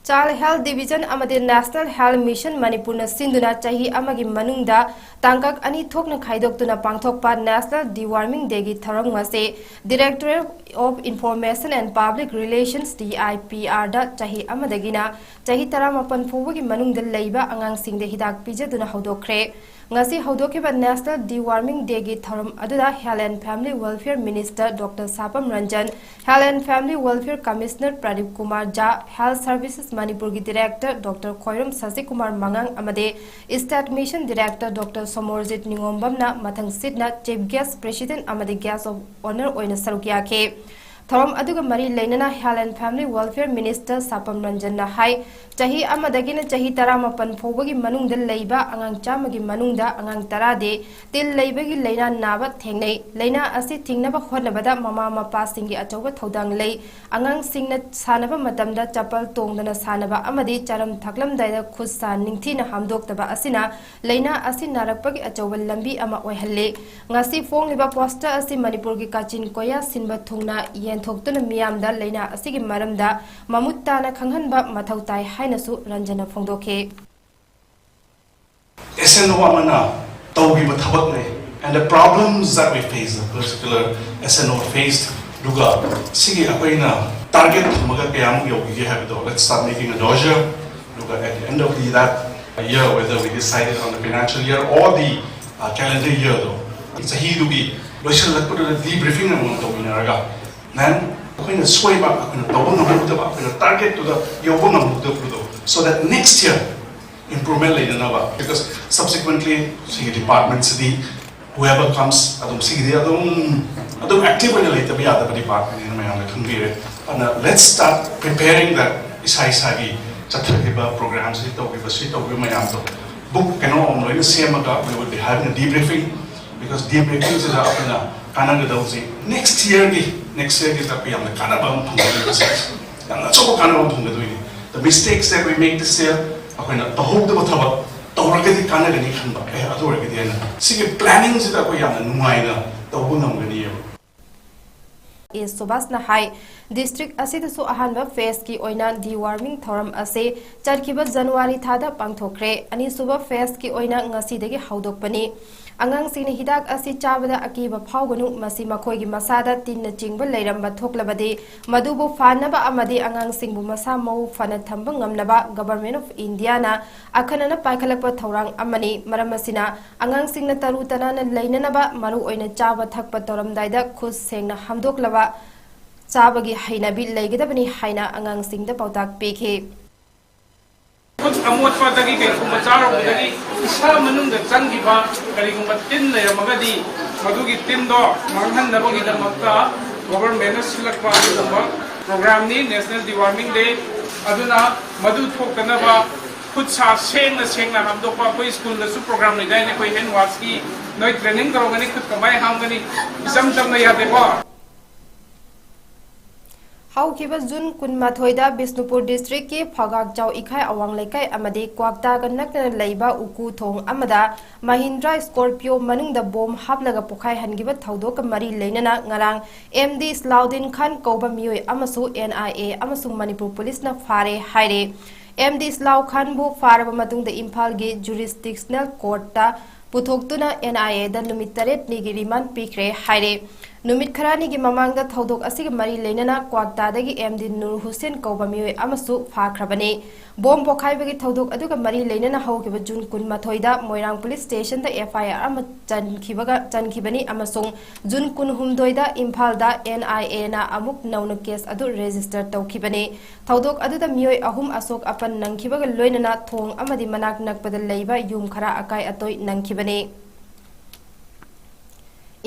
Child Health Division ꯑꯃꯗꯤ National Health Mission ꯃꯅꯤꯄꯨꯔꯅ ꯁꯤꯟꯗꯨꯅ ꯆꯍꯤ ꯑꯃꯒꯤ ꯃꯅꯨꯡꯗ ꯇꯥꯡꯀꯛ ꯑꯅꯤ ꯊꯣꯛꯅ ꯈꯥꯏꯗꯣꯛꯇꯨꯅ ꯄꯥꯡꯊꯣꯛꯄ National Deworming Day ꯒꯤ ꯊꯧꯔꯝ ꯉꯁꯤ Directorate of Information and Public Relations, D I P R ꯗ ꯆꯍꯤ ꯑꯃꯗꯒꯤꯅ ꯆꯍꯤ ꯇꯔꯥꯃꯥꯄꯟ ꯐꯥꯎꯕꯒꯤ ꯃꯅꯨꯡꯗ ꯂꯩꯕ ꯑꯉꯥꯡꯁꯤꯡꯗ ꯍꯤꯗꯥꯛ ꯄꯤꯖꯗꯨꯅ ꯍꯧꯗꯣꯛꯈ꯭ꯔꯦ꯫ ꯉꯁꯤ ꯍꯧꯗꯣꯛꯈꯤꯕ National Deworming Day ꯒꯤ ꯊꯧꯔꯝ ꯑꯗꯨꯗ Health and Family Welfare Minister Doctor ꯁꯥꯄꯝ Ranjan, Health and Family Welfare Commissioner Pradeep Kumar ꯖꯥ, Health Services ꯃꯅꯤꯄꯨꯔꯒꯤ Director Doctor ꯈ꯭ꯋꯥꯏꯔꯝ ꯁꯁꯤꯀꯨꯃꯥꯔ ꯃꯉꯥꯡ ꯑꯃꯗꯤ State Mission Director Doctor Somorjit ꯅꯤꯉꯣꯝꯕꯝꯅ ꯃꯊꯪꯁꯤꯠꯅ Chief Guest, President ꯑꯃꯗꯤ Guest of Honour ꯑꯣꯏꯅ ꯁꯔꯨꯛ ꯌꯥꯈꯤ꯫ ꯊꯧꯔꯝ ꯑꯗꯨꯒ ꯃꯔꯤ ꯂꯩꯅꯅ Health and Family Welfare Minister ꯁꯥꯄꯝ ꯔꯟꯖꯟꯅ ꯍꯥꯏ, ꯆꯍꯤ ꯑꯃꯗꯒꯤꯅ ꯆꯍꯤ ꯇꯔꯥꯃꯥꯄꯟ ꯐꯥꯎꯕꯒꯤ ꯃꯅꯨꯡꯗ ꯂꯩꯕ ꯑꯉꯥꯡ ꯆꯥꯝꯃꯒꯤ ꯃꯅꯨꯡꯗ ꯑꯉꯥꯡ ꯇꯔꯥꯗꯤ ꯇꯤꯜ ꯂꯩꯕꯒꯤ ꯂꯥꯏꯅꯥ ꯅꯥꯕ ꯊꯦꯡꯅꯩ꯫ ꯂꯥꯏꯅꯥ ꯑꯁꯤ ꯊꯤꯡꯅꯕ ꯍꯣꯠꯅꯕꯗ ꯃꯃꯥ ꯃꯄꯥꯁꯤꯡꯒꯤ ꯑꯆꯧꯕ ꯊꯧꯗꯥꯡ ꯂꯩ꯫ ꯑꯉꯥꯡꯁꯤꯡꯅ ꯁꯥꯟꯅꯕ ꯃꯇꯝꯗ ꯆꯄꯜ ꯇꯣꯡꯗꯅ ꯁꯥꯟꯅꯕ ꯑꯃꯗꯤ ꯆꯥꯔꯝ ꯊꯛꯂꯝꯗꯥꯏꯗ ꯈꯨꯠ ꯁꯥ ꯅꯤꯡꯊꯤꯅ ꯍꯥꯝꯗꯣꯛꯇꯕ ꯑꯁꯤꯅ ꯂꯥꯏꯅꯥ ꯑꯁꯤ ꯅꯥꯔꯛꯄꯒꯤ ꯑꯆꯧꯕ ꯂꯝꯕꯤ ꯑꯃ ꯑꯣꯏꯍꯜꯂꯤ꯫ ꯉꯁꯤ ꯐꯣꯡꯂꯤꯕ poster ꯑꯁꯤ ꯃꯅꯤꯄꯨꯔꯒꯤ ꯀꯥꯆꯤꯟ ꯀꯣꯌꯥ ꯁꯤꯟꯕ ꯊꯨꯡꯅ ꯌꯦꯟꯊꯣꯛꯇꯨꯅ ꯃꯤꯌꯥꯝꯗ ꯂꯥꯏꯅꯥ ꯑꯁꯤꯒꯤ ꯃꯔꯝꯗ ꯃꯃꯨꯠ ꯇꯥꯅ ꯈꯪꯍꯟꯕ ꯃꯊꯧ ꯇꯥꯏ ꯍꯥꯏꯅꯁꯨ ꯔꯟꯖꯟꯅ ꯐꯣꯡꯗꯣꯛꯈꯤ꯫ S N O ꯑꯃꯅ ꯇꯧꯈꯤꯕ ꯊꯕꯛꯅꯦ꯫ And the problems that we face, the particular S N O faced, ꯑꯗꯨꯒ ꯁꯤꯒꯤ ꯑꯩꯈꯣꯏꯅ target ꯊꯝꯃꯒ ꯀꯌꯥꯃꯨꯛ ꯌꯧꯈꯤꯒꯦ ꯍꯥꯏꯕꯗꯣ, let's start making a dossier. ꯑꯗꯨꯒ at the end of the, that year, whether we decided on the financial year or the, uh, calendar year ꯗꯣ, ꯆꯍꯤꯗꯨꯒꯤ ꯂꯣꯏꯁꯤꯜꯂꯛꯄꯗꯨꯗ debriefing ꯑꯃ ꯇꯧꯃꯤꯟꯅꯔꯒ, then ꯑꯩꯈꯣꯏꯅ ꯁꯣꯏꯕ, ꯑꯩꯈꯣꯏꯅ ꯇꯧꯕ ꯉꯝꯍꯧꯗꯕ, ꯑꯩꯈꯣꯏꯅ target ꯇꯨꯗ ꯌꯧꯕ ꯉꯝꯍꯧꯗꯕꯗꯣ, so that next year improvement ꯂꯩꯅꯅꯕ, because subsequently ꯁꯤꯒꯤ department ꯁꯤꯗꯤ whoever comes ꯑꯗꯨꯝ ꯁꯤꯒꯤꯗꯤ ꯑꯗꯨꯝ ꯑꯗꯨꯝ active ꯑꯣꯏꯅ ꯂꯩꯇꯕ ꯌꯥꯗꯕ department ꯅꯤꯅ ꯃꯌꯥꯝꯅ ꯈꯪꯕꯤꯔꯦ꯫ ꯑꯗꯨꯅ let's start preparing the ꯏꯁꯥ ꯏꯁꯥꯒꯤ ꯆꯠꯊꯈꯤꯕ program ꯁꯤ ꯇꯧꯈꯤꯕ ꯁꯤ ꯇꯧꯈꯤꯕ ꯃꯌꯥꯝꯗꯣ book ꯀꯩꯅꯣ ꯑꯃ ꯂꯣꯏꯅ ꯁꯦꯝꯃꯒ we will be having a debriefing, because debriefing ꯁꯤꯗ ꯑꯩꯈꯣꯏꯅ ꯀꯥꯟꯅꯒꯗꯧꯁꯤ next year ꯒꯤ next year ꯒꯤ ꯆꯠꯄ ꯌꯥꯝꯅ ꯀꯥꯟꯅꯕ ꯑꯃ ꯐꯪꯒꯗꯣꯏꯅꯤ꯫ ꯌꯥꯝꯅ ꯑꯆꯧꯕ ꯀꯥꯟꯅꯕ ꯑꯃ ꯐꯪꯒꯗꯣꯏꯅꯤ꯫ The mistakes that we make this year ꯑꯩꯈꯣꯏꯅ ꯇꯧꯍꯧꯗꯕ ꯊꯕꯛ ꯇꯧꯔꯒꯗꯤ ꯀꯥꯟꯅꯒꯅꯤ ꯈꯟꯕ, ꯑꯦ ꯑꯗꯨ ꯑꯣꯏꯔꯒꯗꯤ ꯍꯥꯏꯅ ꯁꯤꯒꯤ planning ꯁꯤꯗ ꯑꯩꯈꯣꯏ ꯌꯥꯝꯅ ꯅꯨꯡꯉꯥꯏꯅ ꯇꯧꯕ ꯉꯝꯒꯅꯤꯕ꯫ ꯑꯦ ꯁꯨꯕꯥꯁꯅ ꯍꯥꯏ, district ꯑꯁꯤꯗꯁꯨ ꯑꯍꯥꯟꯕ phase ꯀꯤ ꯑꯣꯏꯅ deworming ꯊꯧꯔꯝ ꯑꯁꯤ ꯆꯠꯈꯤꯕ January ꯊꯥꯗ ꯄꯥꯡꯊꯣꯛꯈ꯭ꯔꯦ꯫ ꯑꯅꯤꯁꯨꯕ phase ꯀꯤ ꯑꯣꯏꯅ ꯉꯁꯤꯗꯒꯤ ꯍꯧꯗꯣꯛꯄꯅꯤ꯫ ꯑꯉꯥꯡꯁꯤꯡꯅ ꯍꯤꯗꯥꯛ ꯑꯁꯤ ꯆꯥꯕꯗ ꯑꯀꯤꯕ ꯐꯥꯎꯒꯅꯨ, ꯃꯁꯤ ꯃꯈꯣꯏꯒꯤ ꯃꯁꯥꯗ ꯇꯤꯟꯅ ꯆꯤꯡꯕ ꯂꯩꯔꯝꯕ ꯊꯣꯛꯂꯕꯗꯤ ꯃꯗꯨꯕꯨ ꯐꯥꯅꯕ ꯑꯃꯗꯤ ꯑꯉꯥꯡꯁꯤꯡꯕꯨ ꯃꯁꯥ ꯃꯎ ꯐꯅ ꯊꯝꯕ ꯉꯝꯅꯕ Government of India ꯅ ꯑꯈꯟꯅꯅ ꯄꯥꯏꯈꯠꯂꯛꯄ ꯊꯧꯔꯥꯡ ꯑꯃꯅꯤ꯫ ꯃꯔꯝ ꯑꯁꯤꯅ ꯑꯉꯥꯡꯁꯤꯡꯅ ꯇꯔꯨ ꯇꯅꯥꯟꯅ ꯂꯩꯅꯅꯕ, ꯃꯔꯨ ꯑꯣꯏꯅ ꯆꯥꯕ ꯊꯛꯄ ꯇꯧꯔꯝꯗꯥꯏꯗ ꯈꯨꯠ ꯁꯦꯡꯅ ꯍꯥꯝꯗꯣꯛꯂꯕ ꯆꯥꯕꯒꯤ ꯍꯩꯅꯕꯤ ꯂꯩꯒꯗꯕꯅꯤ ꯍꯥꯏꯅ ꯑꯉꯥꯡꯁꯤꯡꯗ ꯄꯥꯎꯇꯥꯛ ꯄꯤꯈꯤ꯫ ꯈꯨꯠ ꯑꯃꯣꯠꯄꯗꯒꯤ ꯀꯩꯒꯨꯝꯕ ꯆꯥꯔꯨꯕꯗꯒꯤ ꯏꯁꯥ ꯃꯅꯨꯡꯗ ꯆꯪꯈꯤꯕ ꯀꯔꯤꯒꯨꯝꯕ ꯇꯤꯟ ꯂꯩꯔꯝꯃꯒꯗꯤ ꯃꯗꯨꯒꯤ ꯇꯤꯟꯗꯣ ꯃꯥꯡꯍꯟꯅꯕꯒꯤꯗꯃꯛꯇ government ꯅ ꯁꯤꯜꯂꯛꯄ ꯑꯗꯨꯒꯨꯝꯕ program ꯅꯤ, National Deworming Day꯫ ꯑꯗꯨꯅ ꯃꯗꯨ ꯊꯣꯛꯇꯅꯕ ꯈꯨꯠ ꯁꯥ ꯁꯦꯡꯅ ꯁꯦꯡꯅ ꯍꯥꯝꯗꯣꯛꯄ꯫ ꯑꯩꯈꯣꯏ school ꯗꯁꯨ program ꯂꯩꯗꯥꯏꯅꯦ, ꯑꯩꯈꯣꯏ hand wash ꯀꯤ꯫ ꯅꯣꯏ training ꯇꯧꯔꯝꯒꯅꯤ, ꯈꯨꯠ ꯀꯃꯥꯏꯅ ꯍꯥꯝꯒꯅꯤ, ꯏꯆꯝ ꯆꯝꯅ ꯌꯥꯗꯦꯀꯣ꯫ ꯍꯧꯈꯤꯕ June ꯀꯨꯟꯃꯥꯊꯣꯏꯗ ꯕꯤꯁꯅꯨꯄꯨꯔ district ꯀꯤ ꯐꯒꯥꯛꯆꯥꯎ ꯏꯈꯥꯏ ꯑꯋꯥꯡ ꯂꯩꯀꯥꯏ ꯑꯃꯗꯤ ꯀ꯭ꯋꯥꯛꯇꯥꯒ ꯅꯛꯅꯅ ꯂꯩꯕ ꯎꯀꯨ ꯊꯣꯡ ꯑꯃꯗ Mahindra Scorpio ꯃꯅꯨꯡꯗ bomb ꯍꯥꯞꯂꯒ ꯄꯣꯈꯥꯏꯍꯟꯈꯤꯕ ꯊꯧꯗꯣꯛꯀ ꯃꯔꯤ ꯂꯩꯅꯅ ꯉꯔꯥꯡ M D ꯏꯁꯂꯥꯎꯗꯤꯟ ꯈꯥꯟ ꯀꯧꯕ ꯃꯤꯑꯣꯏ ꯑꯃꯁꯨ N I A ꯑꯃꯁꯨꯡ ꯃꯅꯤꯄꯨꯔ ꯄꯨꯂꯤꯁꯅ ꯐꯥꯔꯦ ꯍꯥꯏꯔꯦ꯫ M D ꯏꯁꯂꯥꯎ ꯈꯥꯟꯕꯨ ꯐꯥꯔꯕ ꯃꯇꯨꯡꯗ ꯏꯝꯐꯥꯜꯒꯤ jurisdictional court ꯇ ꯄꯨꯊꯣꯛꯇꯨꯅ N I A ꯗ ꯅꯨꯃꯤꯠ ꯇꯔꯦꯠꯅꯤꯒꯤ remand ꯄꯤꯈ꯭ꯔꯦ ꯍꯥꯏꯔꯦ꯫ ꯅꯨꯃꯤꯠ ꯈꯔꯅꯤꯒꯤ ꯃꯃꯥꯡꯗ ꯊꯧꯗꯣꯛ ꯑꯁꯤꯒ ꯃꯔꯤ ꯂꯩꯅꯅ ꯀ꯭ꯋꯥꯛꯇꯥꯗꯒꯤ ꯑꯦꯝ ꯗꯤ ꯅꯨꯔ ꯍꯨꯁꯦꯟ ꯀꯧꯕ ꯃꯤꯑꯣꯏ ꯑꯃꯁꯨ ꯐꯥꯈ꯭ꯔꯕꯅꯤ꯫ ꯕꯣꯝ ꯄꯣꯈꯥꯏꯕꯒꯤ ꯊꯧꯗꯣꯛ ꯑꯗꯨꯒ ꯃꯔꯤ ꯂꯩꯅꯅ ꯍꯧꯈꯤꯕ ꯖꯨꯟ ꯀꯨꯟꯃꯥꯊꯣꯏꯗ ꯃꯣꯏꯔꯥꯡ ꯄꯨꯂꯤꯁ ꯁ꯭ꯇꯦꯁꯟꯗ ꯑꯦꯐ ꯑꯥꯏ ꯑꯥꯔ ꯑꯃ ꯆꯟꯈꯤꯕꯒ, ꯆꯟꯈꯤꯕꯅꯤ ꯑꯃꯁꯨꯡ ꯖꯨꯟ ꯀꯨꯟꯍꯨꯝꯗꯣꯏꯗ ꯏꯝꯐꯥꯜꯗ ꯑꯦꯟ ꯑꯥꯏ ꯑꯦꯅ ꯑꯃꯨꯛ ꯅꯧꯅ ꯀꯦꯁ ꯑꯗꯨ ꯔꯦꯖꯤꯁꯇꯔ ꯇꯧꯈꯤꯕꯅꯤ꯫ ꯊꯧꯗꯣꯛ ꯑꯗꯨꯗ ꯃꯤꯑꯣꯏ ꯑꯍꯨꯝ ꯑꯁꯣꯛ ꯑꯄꯟ ꯅꯪꯈꯤꯕꯒ ꯂꯣꯏꯅꯅ ꯊꯣꯡ ꯑꯃꯗꯤ ꯃꯅꯥꯛ ꯅꯛꯄꯗ ꯂꯩꯕ ꯌꯨꯝ ꯈꯔ ꯑꯀꯥꯏ ꯑꯇꯣꯏ ꯅꯪꯈꯤꯕꯅꯤ꯫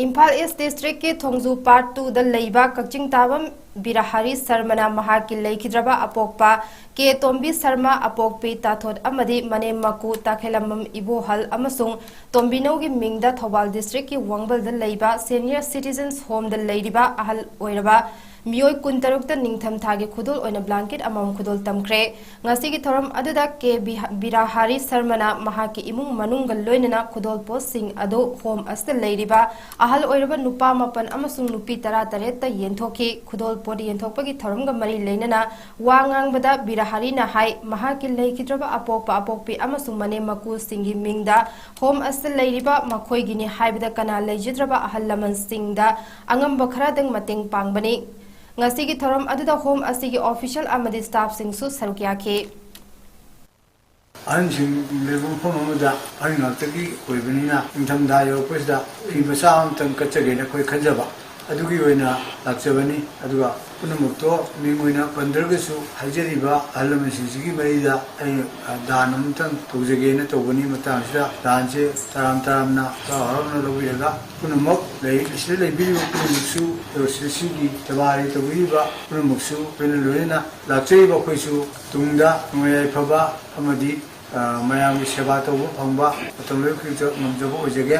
ꯏꯝꯐꯥꯜ ꯏꯁ ꯗꯤꯁꯇ꯭ꯔꯤꯛꯀꯤ ꯊꯣꯡꯖꯨ ꯄꯥꯔꯠ ꯇꯨꯗ ꯂꯩꯕ ꯀꯛꯆꯤꯡ ꯇꯥꯕꯝ ꯕꯤꯔꯥꯍꯥꯔꯤ ꯁꯔꯃꯅ ꯃꯍꯥꯛꯀꯤ ꯂꯩꯈꯤꯗ꯭ꯔꯕ ꯑꯄꯣꯛꯄ ꯀꯦ ꯇꯣꯝꯕꯤ ꯁꯔꯃ, ꯑꯄꯣꯛꯄꯤ ꯇꯥꯊꯣꯠ ꯑꯃꯗꯤ ꯃꯅꯦꯝ ꯃꯀꯨ ꯇꯥꯈꯦꯂꯝꯕꯝ ꯏꯕꯣꯍꯜ ꯑꯃꯁꯨꯡ ꯇꯣꯝꯕꯤꯅꯧꯒꯤ ꯃꯤꯡꯗ ꯊꯧꯕꯥꯜ ꯗꯤꯁꯇ꯭ꯔꯤꯛꯀꯤ ꯋꯥꯡꯕꯜꯗ ꯂꯩꯕ ꯁꯦꯅꯤꯌꯔ ꯁꯤꯇꯤꯖꯟꯁ ꯍꯣꯝꯗ ꯂꯩꯔꯤꯕ ꯑꯍꯜ ꯑꯣꯏꯔꯕ ꯃꯤꯑꯣꯏ ꯀꯨꯟꯇꯔꯨꯛꯇ ꯅꯤꯡꯊꯝ ꯊꯥꯒꯤ ꯈꯨꯗꯣꯜ ꯑꯣꯏꯅ ꯕ꯭ꯂꯥꯡꯀꯦꯠ ꯑꯃꯃꯝ ꯈꯨꯗꯣꯜ ꯇꯝꯈ꯭ꯔꯦ꯫ ꯉꯁꯤꯒꯤ ꯊꯧꯔꯝ ꯑꯗꯨꯗ ꯀꯦ ꯕꯤꯍ-, ꯕꯤꯔꯥꯍꯥꯔꯤ ꯁꯔꯃꯅ ꯃꯍꯥꯛꯀꯤ ꯏꯃꯨꯡ ꯃꯅꯨꯡꯒ ꯂꯣꯏꯅꯅ ꯈꯨꯗꯣꯜ ꯄꯣꯠꯁꯤꯡ ꯑꯗꯨ ꯍꯣꯝ ꯑꯁꯤꯗ ꯂꯩꯔꯤꯕ ꯑꯍꯜ ꯑꯣꯏꯔꯕ ꯅꯨꯄꯥ ꯃꯥꯄꯟ ꯑꯃꯁꯨꯡ ꯅꯨꯄꯤ ꯇꯔꯥꯇꯔꯦꯠꯇ ꯌꯦꯟꯊꯣꯛꯈꯤ꯫ ꯈꯨꯗꯣꯜ ꯄꯣꯠ ꯌꯦꯟꯊꯣꯛꯄꯒꯤ ꯊꯧꯔꯝꯒ ꯃꯔꯤ ꯂꯩꯅꯅ ꯋꯥ ꯉꯥꯡꯕꯗ ꯕꯤꯔꯥꯍꯥꯔꯤꯅ ꯍꯥꯏ, ꯃꯍꯥꯛꯀꯤ ꯂꯩꯈꯤꯗ꯭ꯔꯕ ꯑꯄꯣꯛꯄ ꯑꯄꯣꯛꯄꯤ ꯑꯃꯁꯨꯡ ꯃꯅꯦꯝ ꯃꯀꯨꯁꯤꯡꯒꯤ ꯃꯤꯡꯗ ꯍꯣꯝ ꯑꯁꯤꯗ ꯂꯩꯔꯤꯕ ꯃꯈꯣꯏꯒꯤꯅꯤ ꯍꯥꯏꯕꯗ ꯀꯅꯥ ꯂꯩꯖꯗ꯭ꯔꯕ ꯑꯍꯜ ꯂꯃꯟꯁꯤꯡꯗ ꯑꯉꯝꯕ ꯈꯔꯗꯪ ꯃꯇꯦꯡ ꯄꯥꯡꯕꯅꯤ꯫ ꯉꯁꯤꯒꯤ ꯊꯧꯔꯝ ꯑꯗꯨꯗ ꯍꯣꯝ ꯑꯁꯤꯒꯤ ꯑꯣꯐꯤꯁꯤꯌꯦꯜ ꯑꯃꯗꯤ ꯁ꯭ꯇꯥꯐꯁꯤꯡꯁꯨ ꯁꯔꯨꯛ ꯌꯥꯈꯤ꯫ ꯑꯍꯟꯁꯤꯡ ꯂꯩꯕ ꯃꯐꯝ ꯑꯃꯗ ꯑꯍꯟ ꯉꯥꯛꯇꯒꯤ ꯑꯣꯏꯕꯅꯤꯅ, ꯅꯤꯡꯊꯝꯊꯥ ꯌꯧꯔꯛꯄꯁꯤꯗ ꯐꯤ ꯃꯆꯥ ꯑꯃꯇꯪ ꯀꯠꯆꯒꯦꯅ ꯑꯩꯈꯣꯏ ꯈꯟꯖꯕ ꯑꯗꯨꯒꯤ ꯑꯣꯏꯅ ꯂꯥꯛꯆꯕꯅꯤ꯫ ꯑꯗꯨꯒ ꯄꯨꯝꯅꯃꯛꯇꯣ ꯃꯤꯡ ꯑꯣꯏꯅ ꯄꯟꯗ꯭ꯔꯒꯁꯨ, ꯍꯥꯏꯖꯔꯤꯕ ꯑꯍꯜ ꯂꯃꯟꯁꯤꯡꯁꯤꯒꯤ ꯃꯔꯤꯗ ꯑꯩ, ꯑ, ꯗꯥꯟ ꯑꯃꯇꯪ ꯇꯧꯖꯒꯦꯅ ꯇꯧꯕꯅꯤ꯫ ꯃꯇꯥꯡꯁꯤꯗ ꯗꯥꯟꯁꯦ ꯇꯔꯥꯝ ꯇꯔꯥꯝꯅ ꯍꯔꯥꯎ ꯍꯔꯥꯎꯅ ꯂꯧꯕꯤꯔꯒ, ꯄꯨꯝꯅꯃꯛ ꯂꯩ-, ꯁꯤꯗ ꯂꯩꯕꯤꯔꯤꯕ ꯄꯨꯝꯅꯃꯛꯁꯨ, ꯁꯤꯒꯤ ꯁꯦꯕꯥ ꯇꯧꯕꯤꯔꯤꯕ ꯄꯨꯝꯅꯃꯛꯁꯨ ꯂꯣꯏꯅ ꯂꯣꯏꯅꯅ ꯂꯥꯛꯆꯔꯤꯕ ꯑꯩꯈꯣꯏꯁꯨ ꯇꯨꯡꯗ ꯅꯨꯡꯉꯥꯏ ꯌꯥꯏꯐꯕ ꯑꯃꯗꯤ, ꯑ, ꯃꯌꯥꯝꯒꯤ ꯁꯦꯕꯥ ꯇꯧꯕ ꯐꯪꯕ ꯃꯇꯝ ꯂꯣꯏ ꯈꯨꯗꯤꯡꯃꯛꯇ ꯉꯝꯖꯕ ꯑꯣꯏꯖꯒꯦ꯫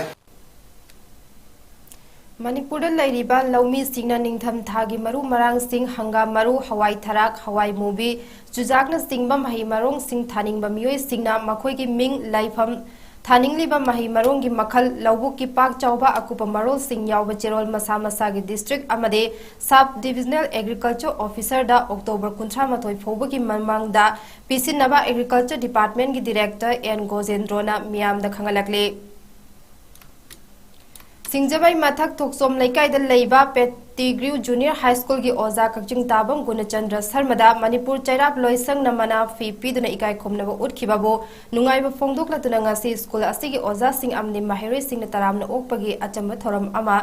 ꯃꯅꯤꯄꯨꯔꯗ ꯂꯩꯔꯤꯕ ꯂꯧꯃꯤꯁꯤꯡꯅ ꯅꯤꯡꯊꯝ ꯊꯥꯒꯤ ꯃꯔꯨ ꯃꯔꯥꯡꯁꯤꯡ, ꯍꯪꯒꯥꯝ ꯃꯔꯨ, ꯍꯋꯥꯏ ꯊꯔꯥꯛ, ꯍꯋꯥꯏ ꯃꯨꯕꯤ, ꯆꯨꯖꯥꯛꯅꯆꯤꯡꯕ ꯃꯍꯩ ꯃꯔꯣꯡꯁꯤꯡ ꯊꯥꯅꯤꯡꯕ ꯃꯤꯑꯣꯏꯁꯤꯡꯅ ꯃꯈꯣꯏꯒꯤ ꯃꯤꯡ, ꯂꯩꯐꯝ, ꯊꯥꯅꯤꯡꯂꯤꯕ ꯃꯍꯩ ꯃꯔꯣꯡꯒꯤ ꯃꯈꯜ, ꯂꯧꯕꯨꯛꯀꯤ ꯄꯥꯛ ꯆꯥꯎꯕ ꯑꯀꯨꯞꯄ ꯃꯔꯣꯜꯁꯤꯡ ꯌꯥꯎꯕ ꯆꯦꯔꯣꯜ ꯃꯁꯥ ꯃꯁꯥꯒꯤ ꯗꯤꯁꯇ꯭ꯔꯤꯛ ꯑꯃꯗꯤ ꯁꯕ ꯗꯤꯚꯤꯖꯅꯦꯜ ꯑꯦꯒ꯭ꯔꯤꯀꯜꯆꯔ ꯑꯣꯐꯤꯁꯔꯗ ꯑꯣꯛꯇꯣꯕꯔ ꯀꯨꯟꯊ꯭ꯔꯥ ꯃꯥꯊꯣꯏ ꯐꯥꯎꯕꯒꯤ ꯃꯃꯥꯡꯗ ꯄꯤꯁꯤꯟꯅꯕ ꯑꯦꯒ꯭ꯔꯤꯀꯜꯆꯔ ꯗꯤꯄꯥꯔꯠꯃꯦꯟꯒꯤ ꯗꯤꯔꯦꯛꯇꯔ ꯑꯦꯟ ꯒꯣꯖꯦꯟꯗ꯭ꯔꯣꯅ ꯃꯤꯌꯥꯝꯗ ꯈꯪꯍꯜꯂꯛꯂꯤ꯫ ꯁꯤꯡꯖꯃꯩ ꯃꯊꯛ ꯊꯣꯛꯆꯣꯝ ꯂꯩꯀꯥꯏꯗ ꯂꯩꯕ ꯄꯦꯇꯤꯒ꯭ꯔꯤꯎ ꯖꯨꯅꯤꯌꯔ ꯍꯥꯏ ꯁ꯭ꯀꯨꯜꯒꯤ ꯑꯣꯖꯥ ꯀꯛꯆꯤꯡ ꯇꯥꯕꯝ ꯒꯨꯅꯆꯟꯗ꯭ꯔ ꯁꯔꯃꯗ ꯃꯅꯤꯄꯨꯔ ꯆꯩꯔꯥꯛ ꯂꯣꯏꯁꯪꯅ ꯃꯅꯥ ꯐꯤ ꯄꯤꯗꯨꯅ ꯏꯀꯥꯏ ꯈꯨꯝꯅꯕ ꯎꯠꯈꯤꯕꯕꯨ ꯅꯨꯡꯉꯥꯏꯕ ꯐꯣꯡꯗꯣꯛꯂꯗꯨꯅ ꯉꯁꯤ ꯁ꯭ꯀꯨꯜ ꯑꯁꯤꯒꯤ ꯑꯣꯖꯥꯁꯤꯡ ꯑꯃꯗꯤ ꯃꯍꯩꯔꯣꯏꯁꯤꯡꯅ ꯇꯔꯥꯝꯅ ꯑꯣꯛꯄꯒꯤ ꯑꯆꯝꯕ ꯊꯧꯔꯝ ꯑꯃ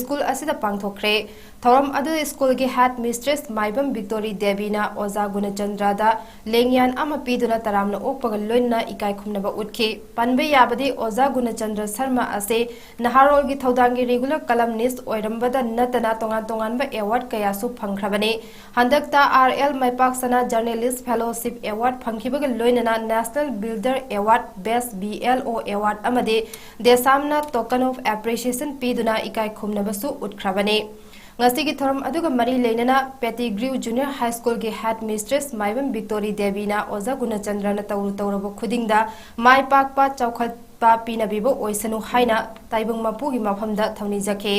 ꯁ꯭ꯀꯨꯜ ꯑꯁꯤꯗ ꯄꯥꯡꯊꯣꯛꯈ꯭ꯔꯦ꯫ ꯊꯧꯔꯝ ꯑꯗꯨꯗ ꯁ꯭ꯀꯨꯜꯒꯤ ꯍꯦꯗ ꯃꯤꯁꯇ꯭ꯔꯦꯁ ꯃꯥꯏꯕꯝ ꯕꯤꯛꯇꯣꯔꯤ ꯗꯦꯕꯤꯅ ꯑꯣꯖꯥ ꯒꯨꯅꯆꯟꯗ꯭ꯔꯗ ꯂꯦꯡꯌꯥꯟ ꯑꯃ ꯄꯤꯗꯨꯅ ꯇꯔꯥꯝꯅ ꯑꯣꯛꯄꯒ ꯂꯣꯏꯅꯅ ꯏꯀꯥꯏ ꯈꯨꯝꯅꯕ ꯎꯠꯈꯤ꯫ ꯄꯟꯕ ꯌꯥꯕꯗꯤ ꯑꯣꯖꯥ ꯒꯨꯅꯆꯟꯗ꯭ꯔ ꯁꯔꯃ ꯑꯁꯤ ꯅꯍꯥꯔꯣꯜꯒꯤ ꯊꯧꯗꯥꯡꯒꯤ ꯔꯤꯒꯨꯂꯔ ꯀꯂꯝꯅꯤꯁ ꯑꯣꯏꯔꯝꯕꯗ ꯅꯠꯇꯅ ꯇꯣꯉꯥꯟ ꯇꯣꯉꯥꯟꯕ ꯑꯦꯋꯥꯔꯗ ꯀꯌꯥꯁꯨ ꯐꯪꯈ꯭ꯔꯕꯅꯤ꯫ ꯍꯟꯗꯛꯇ ꯑꯥꯔ ꯑꯦꯜ ꯃꯥꯏꯄꯥꯛꯁꯅꯥ ꯖꯔꯅꯦꯂꯤꯁ ꯐꯦꯂꯣꯁꯤꯞ ꯑꯦꯋꯥꯔꯗ ꯐꯪꯈꯤꯕꯒ ꯂꯣꯏꯅꯅ national builder award, best B L O award ꯑꯃꯗꯤ ꯗꯦꯁꯥꯝꯅ ꯇꯣꯀꯟ ꯑꯣꯐ ꯑꯦꯄ꯭ꯔꯤꯁꯤꯌꯦꯁꯟ ꯄꯤꯗꯨꯅ ꯏꯀꯥꯏ ꯈꯨꯝꯅꯕꯁꯨ ꯎꯠꯈ꯭ꯔꯕꯅꯤ꯫ ꯉꯁꯤꯒꯤ ꯊꯧꯔꯝ ꯑꯗꯨꯒ ꯃꯔꯤ ꯂꯩꯅꯅ ꯄꯦꯇꯤꯒ꯭ꯔꯤꯎ ꯖꯨꯅꯤꯌꯔ ꯍꯥꯏ ꯁ꯭ꯀꯨꯜꯒꯤ ꯍꯦꯗ ꯃꯤꯁꯇ꯭ꯔꯦꯁ ꯃꯥꯏꯕꯝ ꯕꯤꯛꯇꯣꯔꯤ ꯗꯦꯕꯤꯅ ꯑꯣꯖꯥ ꯒꯨꯅꯆꯟꯗ꯭ꯔꯅ ꯇꯧꯔꯨ ꯇꯧꯔꯕ ꯈꯨꯗꯤꯡꯗ ꯃꯥꯏ ꯄꯥꯛꯄ ꯆꯥꯎꯈꯠꯄ ꯄꯤꯅꯕꯤꯕ ꯑꯣꯏꯁꯅꯨ ꯍꯥꯏꯅ ꯇꯥꯏꯕꯪ ꯃꯄꯨꯒꯤ ꯃꯐꯝꯗ ꯊꯧꯅꯤꯖꯈꯤ꯫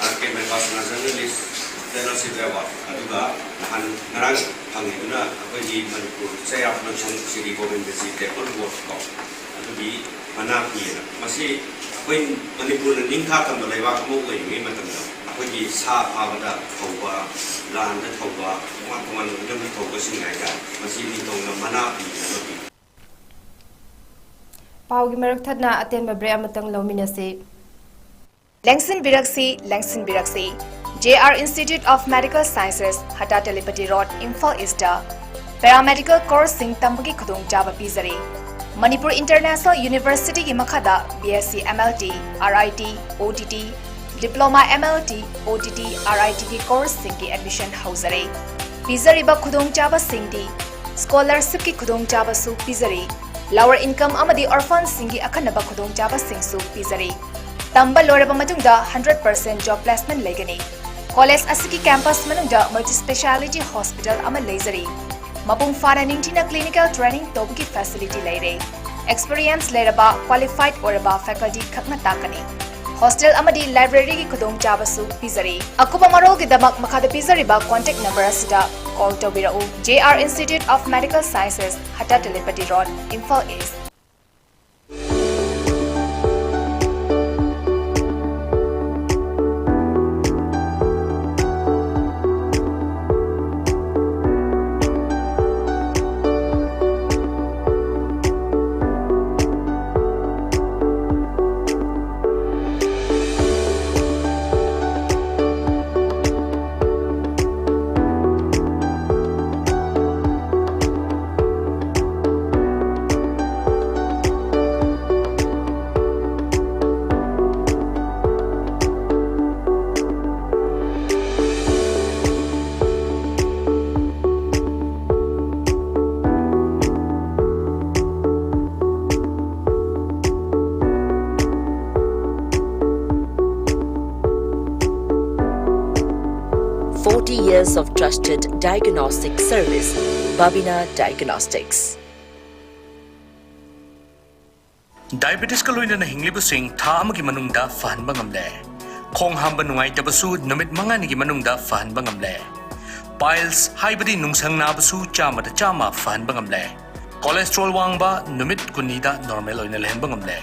ꯑꯥꯔ ꯀꯦ ꯃꯦꯀꯥꯁꯅꯥ ꯖꯔꯅꯦꯂꯤꯁ ꯐꯦꯂꯣꯁꯤꯞ ꯑꯦꯋꯥꯔꯗ ꯑꯗꯨꯒ ꯅꯍꯥꯟ ꯉꯔꯥꯡ ꯐꯪꯉꯤꯗꯨꯅ ꯑꯩꯈꯣꯏꯒꯤ ꯃꯅꯤꯄꯨꯔ ꯆꯩꯔꯥꯛ ꯂꯣꯏꯁꯪ ꯁ꯭ꯔꯤ ꯒꯣꯕꯤꯟꯗꯖꯤ ꯇꯦꯝꯄꯜ ꯕꯣꯔꯗ ꯀꯣ ꯑꯗꯨꯒꯤ ꯃꯅꯥ ꯄꯤꯌꯦꯅ꯫ ꯃꯁꯤ ꯑꯩꯈꯣꯏ ꯃꯅꯤꯄꯨꯔꯅ ꯅꯤꯡꯈꯥ ꯇꯝꯕ ꯂꯩꯕꯥꯛ ꯑꯃ ꯑꯣꯏꯔꯤꯉꯩ ꯃꯇꯝꯗ ꯑꯩꯈꯣꯏꯒꯤ ꯁꯥ ꯐꯥꯕꯗ ꯊꯧꯕ, ꯂꯥꯟꯗ ꯊꯧꯕ, ꯇꯣꯉꯥꯟ ꯇꯣꯉꯥꯟꯕ ꯍꯤꯔꯝꯗ ꯊꯧꯕꯁꯤꯡ ꯍꯥꯏꯇꯥꯔꯦ, ꯃꯁꯤ ꯅꯤꯡꯊꯧꯅ ꯃꯅꯥ ꯄꯤꯗꯅ ꯄꯤ꯫ ꯄꯥꯎꯒꯤ ꯃꯔꯛ ꯊꯠꯅ ꯑꯇꯦꯟꯕ ꯕ꯭ꯔꯦꯛ ꯑꯃꯇꯪ ꯂꯧꯃꯤꯟꯅꯁꯤ꯫ ꯂꯦꯡꯁꯤꯟꯕꯤꯔꯛꯁꯤ, ꯂꯦꯡꯁꯤꯟꯕꯤꯔꯛꯁꯤ꯫ J R Institute of Medical Sciences, Hatta Telipati road, Imphal east paramedical ꯀꯣꯔꯁꯁꯤꯡ ꯇꯝꯕꯒꯤ ꯈꯨꯗꯣꯡꯆꯥꯕ ꯄꯤꯖꯔꯤ꯫ ꯃꯅꯤꯄꯨꯔ ꯏꯟꯇꯔꯅꯦꯁꯅꯦꯜ ꯌꯨꯅꯤꯚꯔꯁꯤꯇꯤꯒꯤ ꯃꯈꯥꯗ B S C M L T, R I T, O T T, diploma M L T, O T T, R I ꯇꯤꯒꯤ ꯀꯣꯔꯁꯁꯤꯡꯒꯤ admission ꯍꯧꯖꯔꯦ꯫ ꯄꯤꯖꯔꯤꯕ ꯈꯨꯗꯣꯡꯆꯥꯕꯁꯤꯡꯗꯤ ꯁ꯭ꯀꯣꯂꯔꯁꯤꯞꯀꯤ ꯈꯨꯗꯣꯡꯆꯥꯕꯁꯨ ꯄꯤꯖꯔꯤ꯫ Lower income ꯑꯃꯗꯤ ꯑꯣꯔꯐꯟꯁꯤꯡꯒꯤ ꯑꯈꯟꯅꯕ ꯈꯨꯗꯣꯡꯆꯥꯕꯁꯤꯡꯁꯨ ꯄꯤꯖꯔꯤ꯫ ꯇꯝꯕ ꯂꯣꯏꯔꯕ ꯃꯇꯨꯡꯗ ꯍꯟꯗ꯭ꯔꯦꯠ ꯄꯔꯁꯦꯟ ꯖꯣꯕ ꯄ꯭ꯂꯦꯁꯃꯦꯟ ꯂꯩꯒꯅꯤ꯫ ꯀꯣꯂꯦꯖ ꯑꯁꯤꯒꯤ ꯀꯦꯝꯄꯁ ꯃꯅꯨꯡꯗ ꯃꯜꯇꯤ ꯁ꯭ꯄꯦꯁꯤꯌꯥꯂꯤꯇꯤ ꯍꯣꯁꯄꯤꯇꯥꯜ ꯑꯃ ꯂꯩꯖꯔꯤ꯫ ꯃꯄꯨꯡ ꯐꯥꯅ ꯅꯤꯡꯊꯤꯅ ꯀ꯭ꯂꯤꯅꯤꯀꯦꯜ ꯇ꯭ꯔꯦꯅꯤꯡ ꯇꯧꯕꯒꯤ ꯐꯦꯁꯤꯂꯤꯇꯤ ꯂꯩꯔꯦ꯫ ꯑꯦꯛꯁꯄꯤꯔꯤꯌꯦꯟꯁ ꯂꯩꯔꯕ, ꯀ꯭ꯋꯥꯂꯤꯐꯥꯏꯗ ꯑꯣꯏꯔꯕ ꯐꯦꯀꯜꯇꯤ ꯈꯛꯅ ꯇꯥꯛꯀꯅꯤ꯫ ꯍꯣꯁꯇꯦꯜ ꯑꯃꯗꯤ ꯂꯥꯏꯕ꯭ꯔꯦꯔꯤꯒꯤ ꯈꯨꯗꯣꯡꯆꯥꯕꯁꯨ ꯄꯤꯖꯔꯤ꯫ ꯑꯀꯨꯞꯄ ꯃꯔꯣꯜꯒꯤꯗꯃꯛ ꯃꯈꯥꯗ ꯄꯤꯖꯔꯤꯕ ꯀꯣꯟꯇꯦꯛ ꯅꯝꯕꯔ ꯑꯁꯤꯗ ꯀꯣꯜ ꯇꯧꯕꯤꯔꯛꯎ꯫ J R Institute of Medical Sciences, Hatta Telipati road, Imphal east. of trusted diagnostic service, Babina Diagnostics. ꯗꯥꯏꯕꯦꯇꯤꯁꯀ ꯂꯣꯏꯅꯅ ꯍꯤꯡꯂꯤꯕꯁꯤꯡ ꯊꯥ ꯑꯃꯒꯤ ꯃꯅꯨꯡꯗ ꯐꯍꯟꯕ ꯉꯝꯂꯦ꯫ ꯈꯣꯡ ꯍꯥꯝꯕ ꯅꯨꯡꯉꯥꯏꯇꯕꯁꯨ ꯅꯨꯃꯤꯠ ꯃꯉꯥꯅꯤꯒꯤ ꯃꯅꯨꯡꯗ ꯐꯍꯟꯕ ꯉꯝꯂꯦ꯫ ꯄꯥꯏꯜꯁ ꯍꯥꯏꯕꯗꯤ ꯅꯨꯡꯁꯪ ꯅꯥꯕꯁꯨ ꯆꯥꯝꯃꯗ ꯆꯥꯝꯃ ꯐꯍꯟꯕ ꯉꯝꯂꯦ꯫ ꯀꯣꯂꯦꯁꯇ꯭ꯔꯣꯜ ꯋꯥꯡꯕ ꯅꯨꯃꯤꯠ ꯀꯨꯟꯅꯤꯗ ꯅꯣꯔꯃꯦꯜ ꯑꯣꯏꯅ ꯂꯩꯍꯟꯕ ꯉꯝꯂꯦ꯫